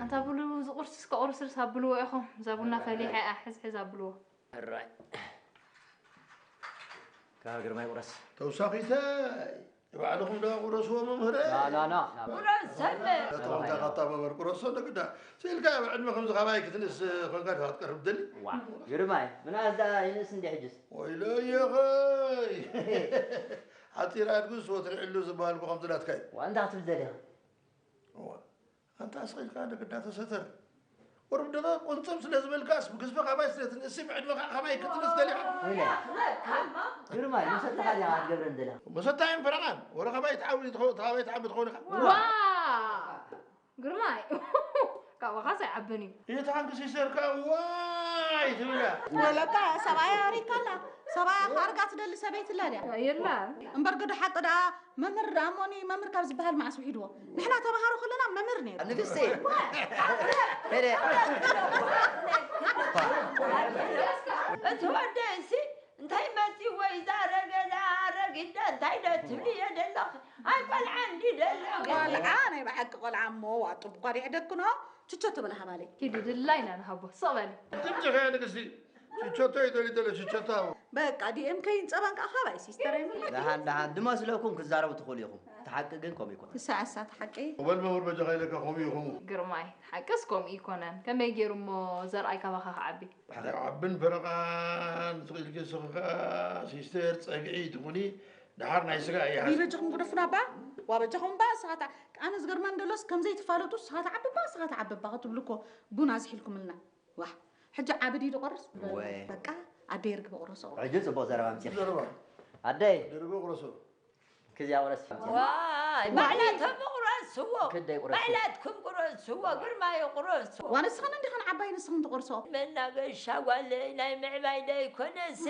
ኣንታ ብሉ፣ እዚ ቁርሲ እስከ ቁርስርስ ኣብልዎ ኢኹም። እዛ ቡና ፈሊሐ እያ፣ ሕዝ ሕዝ ኣብልዎ። ሕራይ። ካብ ግርማይ ቁረስ። ተውሳኺተይ፣ ንባዕልኹም ዶ ቁረስዎ መምህረይ? ና፣ ና፣ ና፣ ና። ቁረስ ሰለ። ተጠቐምካ ካታ መምህር ቁረሶ፣ ንግዳ። ስኢልካ ኣብ ዕድመ ከምዚ ካባይ ክትንእስ ኮንካ ዲኻ ክትቀርብ ትደሊ? ዋ፣ ግርማይ፣ ምንኣስ ደኣ ይንእስ እንዴ ሕጅስ? ወይለየኸይ። ሓጺር ኣድጉስ ወትሪ ዕሉ ዝበሃልኩ ከምዚ ናትካ እዩ። ዋ፣ እንታይ ክትብል ደሊኻ? እዋ፣ ኣንታ ኣስቒልካ ንግዳ ተሰተር። ቁሩብ ደቐ ቁንጽብ ስለ ዝበልካስ ብግዝፈ ካባይ ስለ ትንእሲ ብዕድመ ኸኣ ካባይ ክትንእስ ደሊኻ? ወይለ። ግርማይ፣ መሰተኻ ዲኻ ክትገብረን ደሊኻ? መሰታይን ፈረቓን። ወረ ካባይ ትዓቢ ትኸው-፣ ካባይ ትዓቢ ትኸውን ኢኻ። ዋ! ግርማይ፣ ካባኻስ ኣይዓብን እዩ። እታ ሓንቲ ሲስተር ከኣ ዋይ ትብላ። ወለታ ሰብኣያ ኣሪካ ኣላ። ሰብኣያ ክኣርጋ ትደሊ ሰበይቲ ኣላ ድያ? የላ። እምበር ግዱ ሓቂ ደኣ መምህር ደኣ እሞኒ መምህር ካብ ዝበሃል መዓስ ውሒድዎ? ንሕና ተምሃሮ ከለና መምህር ነይሩ። ንግስቲ። ሄደ። እቲ ወደይ እሲ እንታይ መጺዎ ይዛረገ ደኣ ኣረጊት ደኣ እንታይ ዶ ትብሊ እየ ደለኹ? ኣይ ቆልዓ እንዲ ደሎ ገለ። ቆልዓ ናይ ብሓቂ ቆልዓ እሞ ዋጡ እኳ ዲሕደክኖ ችቸቶ በላ ሃባለይ። ኪዲ ድላይና ንሃቦ። ስቕ በሊ። ትምጭኸ ንግስቲ። ሽቸቶ እዩ ደልዩ ዘሎ፣ ሽቸቶ ሃቦ። በቃ፣ ዲ ኤም ከይን ጸባን ከኣ ካባይ ሲስተረይ። ደሓን፣ ደሓን፣ ድመስለኩም ክትዛረቡ ትኽእሉ ኢኹም። እቲ ሓቂ ግን ከምኡ ይኮነ። እሳ፣ እሳ፣ እቲ ሓቂ። በል መምህር በጃኻ ኢለካ ከምኡ ኢኹም። ግርማይ፣ ሓቅስ ከምኡ ይኮነን። ከመይ ገይሩ እሞ ዘርኣይ ካባኻ ክዓቢ? ዓብን ፈረቓን ትኽእልኪ፣ ንስኺ ከኣ ሲስተር ጸግዒ ትኹኒ፣ ደሓር ናይ ስጋ እያ። ይበጃኹም ግደፉና እባ። ዋ በጃኹም እባ፣ ንስኻ ትዓ-፣ ኣነ ዝገርመኒ ደሎስ፣ ከም ዘይትፋለጡ፣ ንስኻ ትዓቢ እባ፣ ንስኻ ትዓቢ እባ ክትብሉ እኮ ቡን ኣዝሒልኩምልና። ዋህ፣ ሕጂ ዓቢ ድዩ ዝቆርስ? ወይ። በቃ፣ ኣደይ ርግቢ ቁረሶ። ሕጂ ጽቡቕ ዘረባ ኣምጺእኪ። ዘረባ። ኣደይ። ኣደይ ርግቢ ቁረሶ። ክዚኣ ቁረስ። ዋይ፣ ባዕላቶም ቁረስዎ። ክደይ ቁረስዎ። ባዕላትኩም ቁረስዎ፣ ግርማይ ቁረስዎ። ዋ፣ ንስኽን እንዲኽን ዓባይ ንስኽን ትቆርሶ። መናገሻ ጓለይ ናይ ምዕባይ ደይኮነሲ፣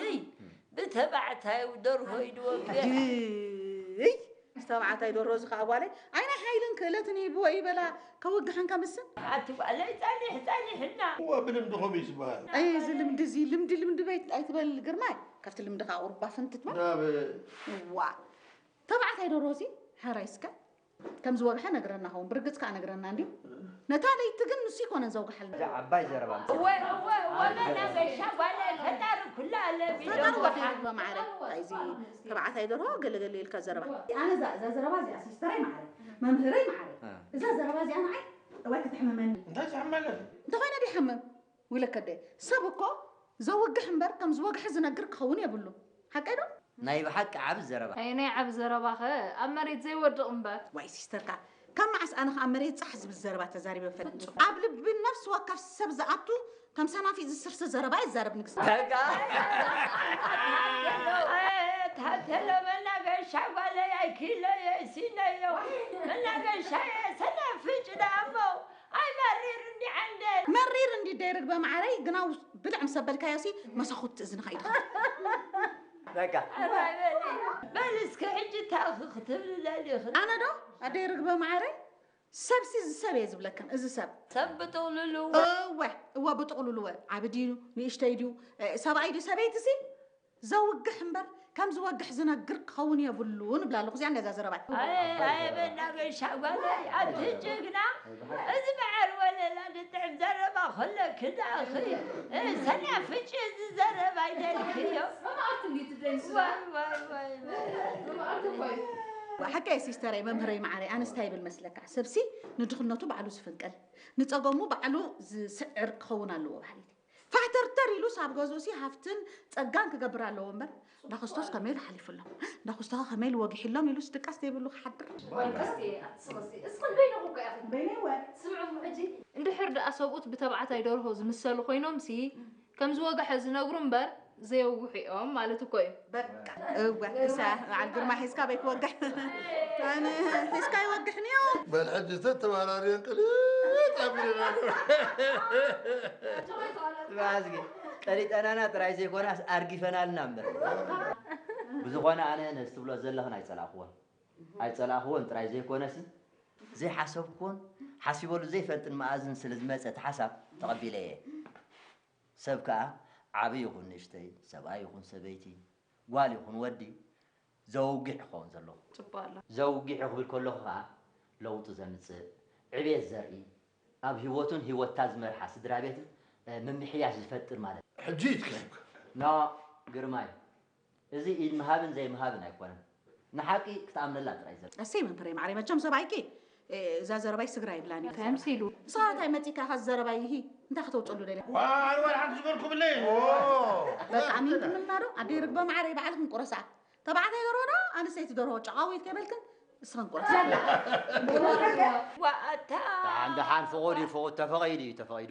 ብተባዕታዩ ደርሆ እዩ ዝወግሕ። ኣይ፣ ዝተባዕታይ ደርሆ እዚ ኸኣ ጓለይ፣ ኣይ ናይ ሓይልን ክእለትን ይህብዎ እዩ በላ፣ ከውግሐን ከምስን። ኣቲ ጓለይ ጸኒሕ፣ ጸኒሕና። እዋ፣ ብልምዲ ከምኡ እዩ ዝበሃል። ኣይ፣ እዚ ልምዲ እዚ፣ ልምዲ፣ ልምዲ በይት ኣይትበል ግርማይ። ካብቲ ልምዲ ኸኣ ቁሩብ ባፍን ትትበል። ናብ እዋ። ተባዕታይ ዶ ሮዚ? ሕራይ እስከ። ከም ዝወግሐ ነግረና ኸውን፣ ብርግጽ ከኣ ነግረና እንድዩ። ነታ ለይቲ ግን ንሱ ይኮነን ዘውግሓልና። እዛ ዓባይ ዘረባ ኣምጺኣ። እወ፣ እወ፣ እወ፣ መናገሻ ጓለ ፈጣሪ ኩላ ለቢዶ ፈጣሪ ወግሓ። ወግሓ ማዕረ። እዚ ተባዕታይ ደርሆ ገለ ገለ ኢልካ ዘረባ። ኣነ እዛ፣ እዛ ዘረባ እዚኣ ሲስተረይ ማዕረ፣ መምህረይ ማዕረ። እ። እዛ ዘረባ እዚኣ ንዓይ እዋይ ከተሕምመኒ። እንታይ ትሕመለኒ? እንተኾይነ ድዩ ይሓምም? ውለከ ኣደ፣ ሰብ እኮ ዘውግሕ እምበር ከም ዝወግሐ ዝነግር ክኸውን የብሉን። ሓቀይ ዶ? ናይ ብሓቂ ዓቢ ዘረባ። ኣየናይ ዓቢ ዘረባኸ? ኣብ መሬት ዘይወድቕ እምበር። ዋይ ሲስተርካ፣ ካብ መዓስ ኣነ ኸኣ መሬት ጻሕ ዝብል ዘረባ ተዛሪበ ፈልጥ? ኣብ ልቢ ነፍሲ ወከፍ ሰብ ዝኣቱ ከም ሰናፊ ዝስርሲ ዘረባ ይዛረብ ንግስቲ። በቃ። ኣየ፣ ታተሎ መናገሻ ጓለይ ኣይኪለዮ፣ ይሲነዮ። መናገሻ እየ፣ ሰናፍጭ ደኣ እሞ። ኣይ መሪር እንዲ ዓንደ። መሪር እንዲ ደይ ርግበ ማዓረይ፣ ግና ውስ-፣ ብልዕ ምስ ኣበልካዮሲ መሳኹቲ እዝንኻ ይድኸም። በቃ። ኣራይ በሊ። በሊ እስኪ ሕጂ ታኺ ክትብሊ ደሊኺ። ኣነ ዶ? ኣደይ ርግበ ማዓረይ፣ ሰብሲ እዚ ሰብ እየ ዝብለክን፣ እዚ ሰብ። ሰብ ብጥቕልሉ። እወ፣ እወ ብጥቕልሉ እወ። ዓቢ ድዩ፣ ንእሽተይ ድዩ፣ እ፣ ሰብኣይ ድዩ፣ ሰበይትሲ? ዘውግሕ እምበር፣ ከም ዝወግሕ ዝነግር ክኸውን የብሉን እብላ ኣለኹ። እዚኣ እንዳ እዛ ዘረባይ። ኣየ፣ ኣየ፣ መናገሻ ጓለይ፣ ኣቲ ጅግና፣ እዚ በዓል ወለላ ዝጥዕም ዘረባ ከለኪ ደኣኺ፣ እ፣ ሰናፍጭ እዚ ዘረባ ኣይደልክዮ። መምሃርቲ እንዲ ትደይ ንስኻ። ዋይ፣ ዋይ፣ ዋይ፣ ዋይ። መምሃርቲ እኮ እዩ። ሓቀይ ሲስተረይ፣ መምህረይ፣ መዓረይ፣ ኣነስ እንታይ ይብል መስለካ? ሰብሲ ንድኽነቱ ባዕሉ ዝፍንቅል፣ ንጸገሙ ባዕሉ ዝስዕር ክኸውን ኣለዎ በሃሊት እየ። ፋሕተርተር ኢሉስ ኣብ ገዝኡሲ ሃፍትን ጸጋን ክገብር ኣለዎ እምበር፣ እንዳ ክስቶስ ከመይ ኢሉ ሓሊፉሎም፣ እንዳ ክስቶኸ ከመይ ኢሉ ወጊሕሎም ኢሉስ ድቃስ ዘይብሉ ክሓድር። ወይ ቀስቲ፣ ኣቲ ስቕ እስቲ፣ እስኽን በይንኹም ከ ኢኽን። በይነይ ወይ? ስምዑ ሕጂ። እንድሕር ደኣ ሰብኡት ብተባዕታይ ደርሆ ዝምሰሉ ኮይኖምሲ፣ ከም ዝወግሐ ዝነግሩ እምበር፣ ዘየውግሑ እዮም ማለት እኮ እዩ። በቃ። እወ፣ እሳ በዓል ግርማ ሒዝካ በይ ክወግሕ። ኣነ ሒዝካ ይወግሕንዮ። በል ሕጂ ተተባራርዮን ቅልጥ ኣቢልና። ስማ፣ እስኪ፣ ቀሊጠናና ጥራይ ዘይኮናስ ኣርጊፈናልና እምበር። ብዝኾነ ኣነ ነዚ ትብሎ ዘለኽን ኣይጸላእኽዎን። ኣይጸላእኽዎን ጥራይ ዘይኮነሲ፣ ዘይሓሰብክዎን ሓሲበሉ ዘይፈልጥን መኣዝን ስለ ዝመጸ እቲ ሓሳብ ተቐቢለየ። ሰብ ከኣ ዓቢ ይኹን ንእሽተይ፣ ሰብኣይ ይኹን ሰበይቲ፣ ጓል ይኹን ወዲ፣ ዘውግሕ ክኸውን ዘለዎ። ጽቡቕ ኣሎ። ዘውግሕ ክብል ከለኹ ከኣ ለውጢ ዘምጽእ፣ ዕቤት ዘርኢ፣ ኣብ ህይወቱን ህይወታ ዝመርሓ ስድራ ቤትን ምምሕያሽ ዝፈጥር ማለት። ሕጂ ይትከይብካ። ኖ ግርማይ፣ እዚ ኢድ ምሃብን ዘይምሃብን ኣይኮነን፣ ንሓቂ ክትኣምነላ ጥራይ ዘለ። እሰይ መምህረይ ማዕረይ፣ መቸም ሰብኣይኪ እዛ ዘረባይ ስግራ ይብላን እዩ። እንታይ ኣምሲሉ? ንስኻ እንታይ መፂካ ኢኻ ዘረባይ ይሂ እንታይ ከተውፅሉ ደልያ? ዋ ኣነ ዋላ ሓንቲ ዝበልኩ ብለይ። በቃ ኣሚንክምና ዶ ኣደይ ርግበ ማዕረይ ባዕልክን ቁረስኣ። ተባዕታይ ደርሆ ዶ ኣንስተይቲ ደርሆ ጨቓዊት ከይበልክን እስኽን ቁረስ። ዋኣታ ደሓን ደሓን ፍቑድ እዩ ፍቑድ ተፈቒዱ እዩ ተፈቒዱ።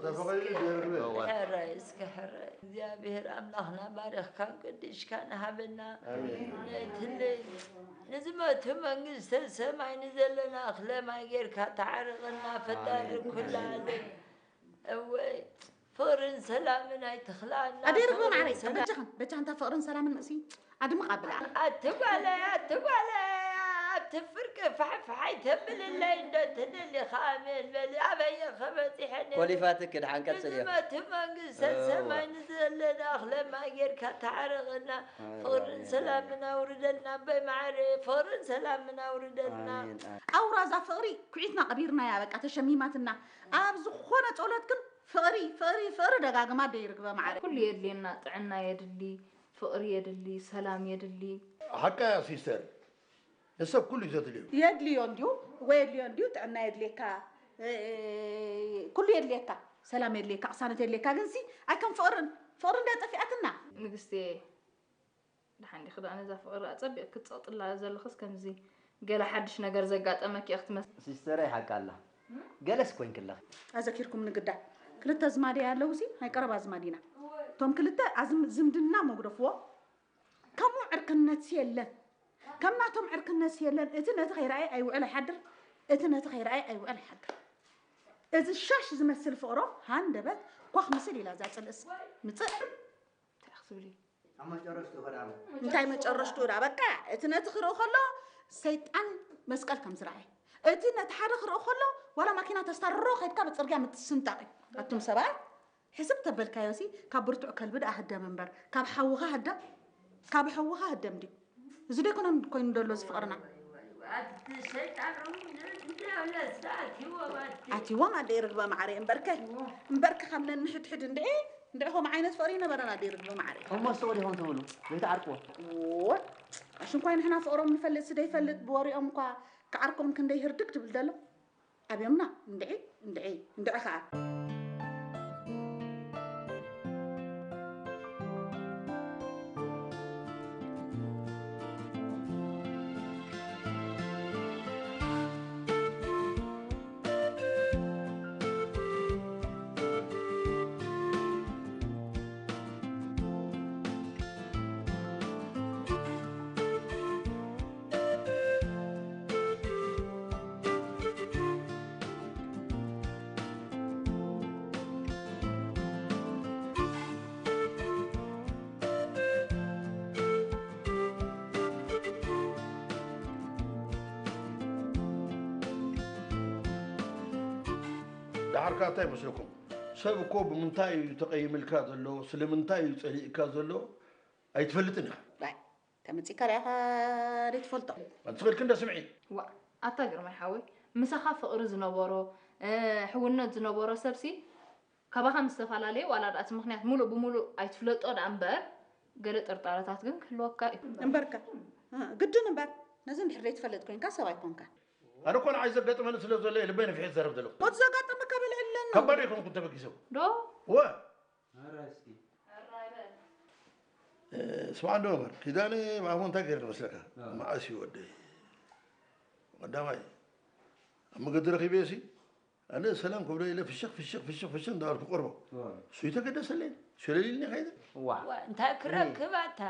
ተፈቒዱ ደርበ። ሕራይ እስከ ሕራይ እግዚኣብሔር ኣምላኽና ባሪኽካን ቅዲሽካን ሃበና። ነትልይ ንዝመቱ መንግስተ ሰማይ ንዘለና ኣኽለ ማይ ጌርካ ተዓርቕና ፈጣሪ ኩላ ዓለም። እወይ ፍቕርን ሰላምን ኣይትኽልኣና። ኣደይ ርግበ ማዕረይ በጃኽን በጃ እንታ ፍቕርን ሰላምን ምእሲ ኣድምቕ ኣብላ። ኣቲ ጓለይ ኣቲ ጓለይ ኣብቲ ፍርቂ ፋሕፋሕ ኣይተብልለይ እንዶ ትደሊኻ ኣሜን በሊ ኣበየ ከበፂሐኒ ኮሊፋትክ ድሓን ቀፅል እዮ። ንዝመቱ መንግስተ ሰማይ ንዘለና ኣኽለ ማይ ጌርካ ተዓረቐና። ፍቕርን ሰላምን ኣውርደልና ኣቦይ ማዕረ ፍቕርን ሰላምን ኣውርደልና። ኣሜን። ኣውራ እዛ ፍቕሪ ኩዒትና ቀቢርናያ በቃ ተሸሚማትና። ኣብ ዝኾነ ጸሎት ግን ፍቕሪ ፍቕሪ ፍቕሪ ደጋግማ ኣደይ ርግበ ማዕረ። ኩሉ የድልየና፣ ጥዕና የድሊ፣ ፍቕሪ የድሊ፣ ሰላም የድሊ። ሓቃ እያ ሲስተር፣ ንሰብ ኩሉ እዩ ዘድልዮ። የድልዮ እንድዩ እወ የድልዮ እንድዩ ጥዕና የድልየካ እ፣ ኩሉ የድልየካ ሰላም የድልየካ ቅሳነት የድልየካ ግንሲ ኣይከም ፍቕርን ፍቕሪ እንድያ ጠፊኣትና። ንግስቲ ደሓን ዲኺ ደኣ ነዛ ፍቕሪ ኣጸቢቕ ክትጸቕጥላ ዘለኽስ ከምዚ ገለ ሓድሽ ነገር ዘጋጠመኪ ኢኺ ትመስሊ። ሲስተረይ ሓቃ ኣላ ገለስ ኮይንክለኺ። ኣዘኪርኩም ንግዳ ክልተ ኣዝማደይ ኣለውሲ ናይ ቀረባ ኣዝማድ ኢና እቶም ክልተ ኣዝም- ዝምድና መጉደፍዎ ከምኡ ዕርክነትሲ የለን ከም ናቶም ዕርክነትሲ የለን እቲ ነቲ ከይረኣየ ኣይውዕል ኣይሓድር እቲ ነቲ ከይረኣየ ኣይውዕል ኣይሓድር እዚ ሻሽ ዝመስል ፍቕሮም ሃንደበት ኳኽ ምስል ኢላ እዛ ፅልእስ ምፅእ እንታይ ክትብሊ እንታይ መጨረሽትኡ ዳ በቃ እቲ ነቲ ክርኢ ከሎ ሰይጣን መስቀል ከም ዝረኣየ እቲ ነቲ ሓደ ክርኢ ከሎ ዋላ ማኪና ተስታርሮ ከድካ ብፅርግያ ምትስንጣቕ እዩ ኣቱም ሰባት ሕስብ ተበልካዮ ሲ ካብ ብርቱዕ ከልቢ ደኣ ህደም እምበር ካብ ሓውኻ ህደም ካብ ሓውኻ ህደም ድዩ እዚ ዶ ኣይኮነን ኮይኑ ዘሎ እዚ ፍቕርና ኣቲ ሰይጣን ዲያብሎስ ኣትዎም ኣቲ ኣትዎም ኣደይ ርግበ ማዕረ እምበርከ እምበርከ ካብ ነንሕድሕድ እንድዒ እንድዒ ከምኡ ዓይነት ፍቕሪ ይነበረና ኣደይ ርግበ ማዕረ እሞ ስተወዲ ኹም ትብሉ ዘይትዓርቅዎ ሽንኳይ ንሕና ፍቕሮም ንፈልጥ ስደይፈልጥ ብወሪኦም እኳ ክዓርቆም ክንደይ ህርድግ ትብል ዘሎ ኣብዮምና እንድዒ እንድዒ እንድዒ ከዓ ደሓር ከኣ እንታይ ይመስለኩም? ሰብ እኮ ብምንታይ እዩ ተቐይምልካ ዘሎ፣ ስለምንታይ እዩ ጸሊእካ ዘሎ ኣይትፈልጥን ኢኻ። ባይ ተመጺእካ ርኢኻ ዘይትፈልጦ። ኣንቺ ኸድኪ እንዳ ስምዒ። ዋእ ኣታ ግርማይ ሓወይ ምሳኻ ፍቕሪ ዝነበሮ ሕውነት ዝነበሮ ሰብሲ ካባኻ ምስ ተፈላለየ ዋላ ደኣ እቲ ምኽንያት ሙሉእ ብሙሉእ ኣይትፍለጦ ደኣ እምበር ገለ ጥርጣረታት ግን ክህልወካ እዩ። እምበርከ ግድን እምበር ነዚ እንድሕር ዘይትፈልጥ ኮይንካ ሰብ ኣይኮንካን። ኣነ እኮ ንዓይ ዘጋጥመኒ ስለ ዘሎ እየ ልበይ ነፊሐ ዝዛረብ ዘለኹ። ሞት ዘጋጠመካ በልዕለና። ካብ ባዶ ኣይኮንኩን ተበጊሰ። ዶ? ወ። ስማዕ እንዶ እምበር ኪዳነ ማሞ እንታይ ገይሩ መስለካ? መዓስ እዩ ወደይ? ቀዳማይ ኣብ መገዲ ረኺበዮ ሲ ኣነ ሰላም ክብሎ ኢለ ፍሽኽ ፍሽኽ ፍሽኽ ፍሽኽ እንዳበልኩ ቀርቦ። እሱ ይተገደሰለይ። ሸለሊልኒ ከይደ። ዋ እንታይ ክረክብ ኣታ።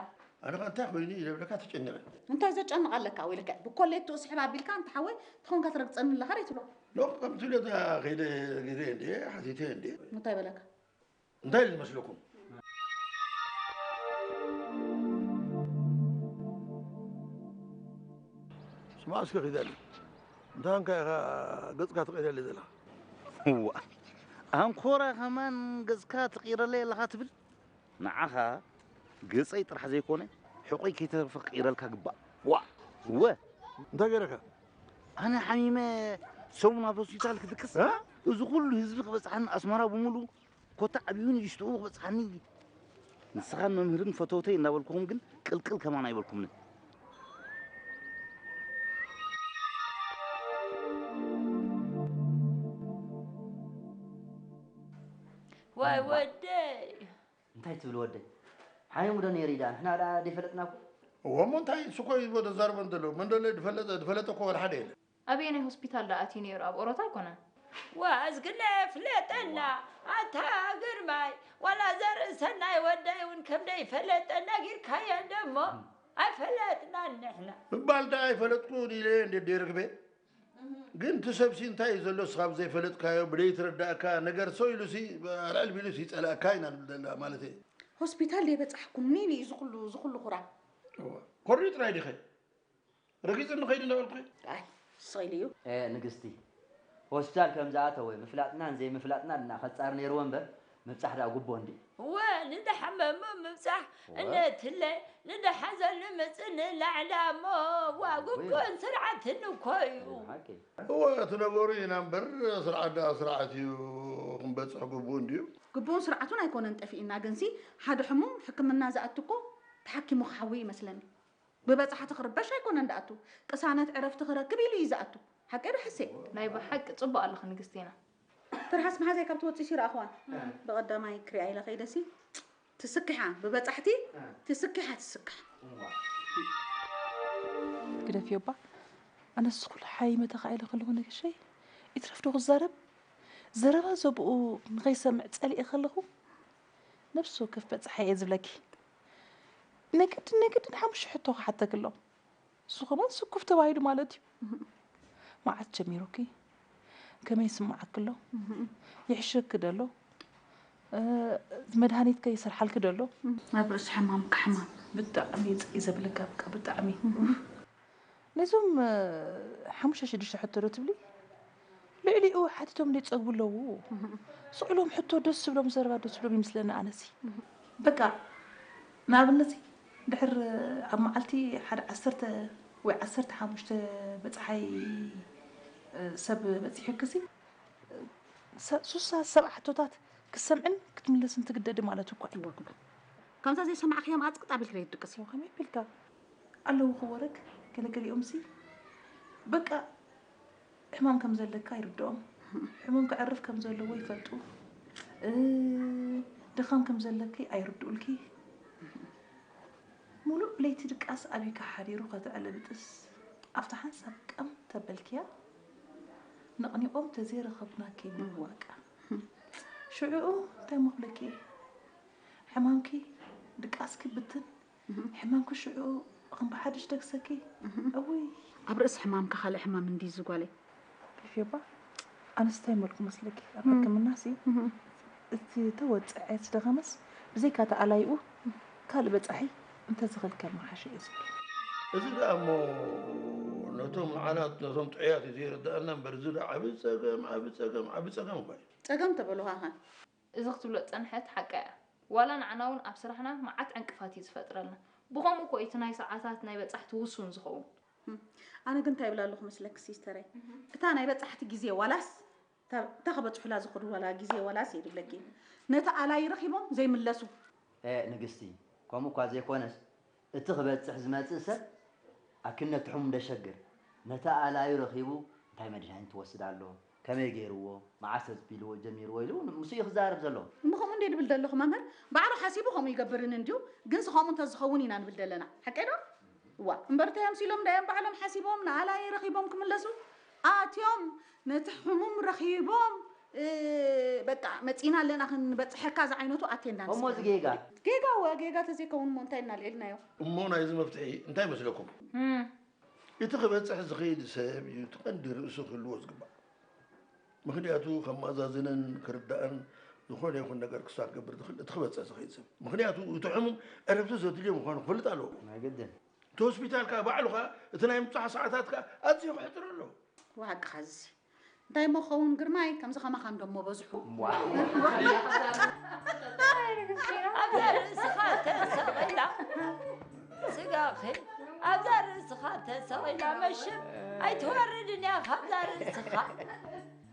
ኣነ ኸ እንታይ ኮይኑ ኢለ ብለካ ተጨነቐ። እንታይ ዘጨንቕ ኣለካ ወይለካ ብኮሌቱ እስሕብ ኣቢልካ እንተ ሓወይ ተኾንካ ትረግጸኒ ኣለኻ ዶ ኣይትብሎ። ሎቕ ከምቲ ኢለ እዛ ከይደ ግዜ እንዴ ሓቲተ እንዴ። እንታይ በለካ? እንታይ ኢሉ ይመስለኩም? ስማዕ እስከ ኺዳኒ እንታይ ኾንካ ኢኻ ገጽካ ትቕይረለይ ዘለኻ? እዋ ኣንኮራ ኸማን ገጽካ ትቕይረለይ ኣለኻ ትብል? ንዓኻ ገጸይ ጥራሕ ዘይኮነ ሕቖይ ከይተረፈ ክቕይረልካ ግባእ። ዋ እወ እንታይ ገይረካ? ኣነ ሓሚመ ሰሙን ኣብ ሆስፒታል ክድቅስ? እ? እዚ ኩሉ ህዝቢ ክበጽሓኒ ኣስመራ ብምሉ ኮታ ዓብዩ ንእሽትኡ ክበጽሓኒ። ንስኻን መምህርን ፈተውተይ እናበልኩኹም ግን ቅልቅል ከማን ኣይበልኩምን። ዋይ ወደይ። እንታይ ትብል ወደይ? ሓሚሙ ዶ ነይሩ እዩ ደኣ? ንሕና ደኣ ደይፈለጥና እኮ። እዎ እሞ እንታይ ንሱ እኮ እዩ እሞ ዘዛርቦ እንተሎ። መን ደሎ ድፈለጠ ድፈለጠ እኮ ወላ ሓደ የለን። ኣበየናይ ሆስፒታል ደኣ ኣትዩ ነይሩ? ኣብ ኦሮት ኣይኮነን? ዋ እዝግለ ፍለጠና ኣታ ግርማይ ዋላ ዘርእሰናይ ወደይ እውን ከም ደይፈለጠ ነጊርካዮ ደሞ ኣይፈለጥናን ንሕና። ምባል ደኣ ኣይፈለጥኩን ኢለ እንዴ ደይርግቤ ግን እቲ ሰብሲ እንታይ እዩ ዘሎ እስኻ ብዘይፈለጥካዮ ብደይትረዳእካ ነገር ሰው ኢሉሲ ኣልዕል ቢሉሲ ይጸላእካ ኢና ንብል ዘለና ማለት እየ። ሆስፒታል ደይበጻሕኩምን ኢሉ እዩ ዝኹሉ ዝኹሉ ኩራ። እዋ ኮሪዩ ጥራይ ዲኸ ረጊጽኒ ከይዱ እንዳበልኩ። ኣይ ስቕ ኢሉ እዩ። ኤእ ንግስቲ ሆስፒታል ከም ዝኣተወ ምፍላጥናን ዘይምፍላጥናን እና ከጻሪ ነይርዎ እምበር ምብጻሕ ደኣ ጉቦ እንድዩ። እወ ንዝሓመሙ ምብጻሕ እነትለ ንደሓዘሉ ምጽንናዕ ደኣ እሞ እዋ ጉቦን ስርዓትን እኮ እዩ። ሓቂ። እወ እቲ ነገሩ ኢና እምበር ስርዓት ደኣ ስርዓት እዩ ክንበጽሕ ግቡእ እንድዩ። ግቡእን ስርዓቱን ኣይኮነን ጠፊእና ግንሲ ሓደ ሕሙም ሕክምና ዝኣቱ እኮ ተሓኪሙ ክሓዊ እዩ መስለኒ። ብበጻሕቲ ክርበሽ ኣይኮነን ድኣቱ፣ ቅሳነት ዕረፍቲ ክረክብ ኢሉ እዩ ዝኣቱ። ሓቀይ ዶ ሕሴ? ናይ ብሓቂ ጽቡቕ ኣለኺ ንግስቲና። ትርሃስ መሓዛይ ካብ ትወጽእሲ ይረኣኽዋን። ብቐዳማይ ክሪኣ ኢለ ከይደሲ ትስክሓ ብበጻሕቲ ትስክሓ ትስክሓ። ግደፍዮ እባ ኣነስ ኩሉ ሓይመ ተኻኢለ ከለኹ ንእሽተይ ይትረፍ ዶ ክዛረብ ዘረባ ዘብኡ ንኸይሰምዕ ጸሊኤ ከለኹ ነብሲ ወከፍ በጽሓ እየ ዝብለኪ። ናይ ግድን ናይ ግድን ሓሙሽተ ሕቶ ክሓተኪ ኣሎ። ንሱ ከማን ስኩፍ ተባሂሉ ማለት እዩ። መዓስ ጀሚሩኪ? ከመይ ይስምዓኪ ኣሎ? ይሕሸኪ ዶ ኣሎ? መድሃኒት ከ ይሰርሓልኪ ዶ ኣሎ? ኣብ ርእሲ ሕማምኪ ሕማም። ብጣዕሚ እዩ ጽእ ዘብለካ በቃ ብጣዕሚ። ነዞም ሓሙሽተ ሽዱሽተ ሕቶ ዶ ትብሊ? ልዕሊኡ ሓቲቶም ደይጸግቡ ኣለዉ። ስቕ ኢሎም ሕቶ ደስ ዝብሎም ዘረባ ደስ ዝብሎም ይምስለኒ ኣነሲ። በቃ ንኣብነትሲ ድሕር ኣብ መዓልቲ ሓደ ዓሰርተ ወይ ዓሰርተ ሓሙሽተ በጽሓይ ሰብ በጺሑክሲ ሱሳ ሰብዓ ሕቶታት ክትሰምዕን ክትምልስን ትግደዲ ማለት እኳ እዩ። ከምዛ ዘይሰማዕክዮም ኣጽቅጥ ኣቢልኪ ደይትድቅሲ። ከመይ ኣቢልካ? ኣለዉ ክወረግ ገለገሊኦምሲ በቃ ሕማም ከም ዘለካ ይርድኦም። ሕሙም ከዕርፍ ከም ዘለዎ ይፈልጡ። ድኻም ከም ዘለኪ ኣይርድኡልኪ። ሙሉእ ለይቲ ድቃስ ኣቢካ ሓዲሩ ከተዕልብጥስ ኣብታ ሓንሳብ ቀም ተበልክያ ነቕኒቖም ተዘይረኸብናኪ ምዋቃ። ሽዕኡ እንታይ እሞ ክብለኪ እየ? ሕማምኪ ድቃስኪ ብትን ሕማምኪ ሽዑ ከም ብሓድሽ ደግሰኪ እውይ ኣብ ርእሲ ሕማምኪ ካልእ ሕማም እንድዩ እዚ ጓለይ። ፊፊባ ኣነስ እንታይ መልኩ መስለኪ ኣብ ሕክምናሲ እቲ ተወፀዐ እቲ ደኸመስ ብዘይካ እቲ ኣላይኡ ካልእ በፃሒ እንተዝኽልከል ምሓሸ እየ ዝብል። እዚ ደኣ እሞ ነቶም መዓናት ነቶም ጥዑያት እዩ ዘይርድኣና እምበር እዚ ደኣ ዓቢ ፀገም ዓቢ ፀገም ዓቢ ፀገም እኳ እዩ። ፀገም ተበሉኻኸ እዚ ክትብሎ ዝጸንሐት ሓቃ እያ። ዋላ ንዓና እውን ኣብ ስራሕና መዓት ዕንቅፋት እዩ ዝፈጥረልና። ብኸምኡ እኮ እዩ እቲ ናይ ሰዓታት ናይ በጻሕቲ ውሱን ዝኸውን። ኣነ ግን እንታይ ይብል ኣለኹ መስለኪ ሲስተረይ፣ እታ ናይ በጻሕቲ ግዜ ዋላስ እታ እታ ከበጽሑላ ዝኸዱ ዋላ ግዜ ዋላስ እየ ዝብለኪ። ነቲ ኣላይ ረኺቦም ዘይምለሱ። ኤእ ንግስቲ ከምኡ እኳ ዘይኮነስ እቲ ክበጽሕ ዝመጽእ ሰብ ኣክነትሑም እንደሸግር ነቲ ኣላዩ ረኺቡ እንታይ መድሃኒት ትወስድ ኣሎ፣ ከመይ ገይርዎ፣ መዓስ ኣቢልዎ ጀሚርዎ ኢሉ ምስኡ እዩ ክዛረብ ዘለዎ። እሞ ከምኡ እንድየ ድብል ደለኹ መምህር፣ ባዕሉ ሓሲቡ ከምኡ ይገብርን እንድዩ፣ ግንሲ ከምኡ እንተዝኸውን ኢና ንብል ደለና። ሓቀይ ዶ? እዋ እምበር እንታይ ኣምሲሎም እንዳዮም ባዕሎም ሓሲቦም ንኣላዩ ረኺቦም ክምለሱ ኣትዮም ነቲ ሕሙም ረኺቦም በቃ መፂና ኣለና ክንበፅሐካ ዝዓይነቱ ኣቴንዳንስ እሞ እዚ ጌጋ ጌጋ ወ ጌጋ ተዘይከውን እሞ እንታይ እናልዕልናዮ እሞ ናይዚ መፍትሒ እንታይ ይመስለኩም? እቲ ክበፅሕ ዝኽእል ሰብ እዩ እቲ ቀንዲ ርእሱ ክህልዎ ዝግባእ። ምኽንያቱ ከማዛዝንን ክርዳእን ዝኾነ ይኹን ነገር ክሳብ ክገብር ዝኽእል እቲ ክበፅሕ ዝኽእል ሰብ። ምኽንያቱ እቲ ሕሙም ዕረፍቲ ዘድልዮ ምዃኑ ክፈልጥ ኣለዎ። ናይ ግድን። እቲ ሆስፒታል ከኣ ባዕሉ ከኣ እቲ ናይ ምብጻሕ ሰዓታት ከኣ ኣዝዩ ክሕጽር ኣለዎ። ብሓቂ ሓዚ እንታይ እሞ ክኸውን ግርማይ ከምዚ ከማኻ እንዶ እሞ በዝሑ። ኣብዛ ርእስኻ ተሰቒላ ስጋኺ ኣብዛ ርእስኻ ተሰቒላ መሽም ኣይትወርድን እያ ካብዛ ርእስኻ።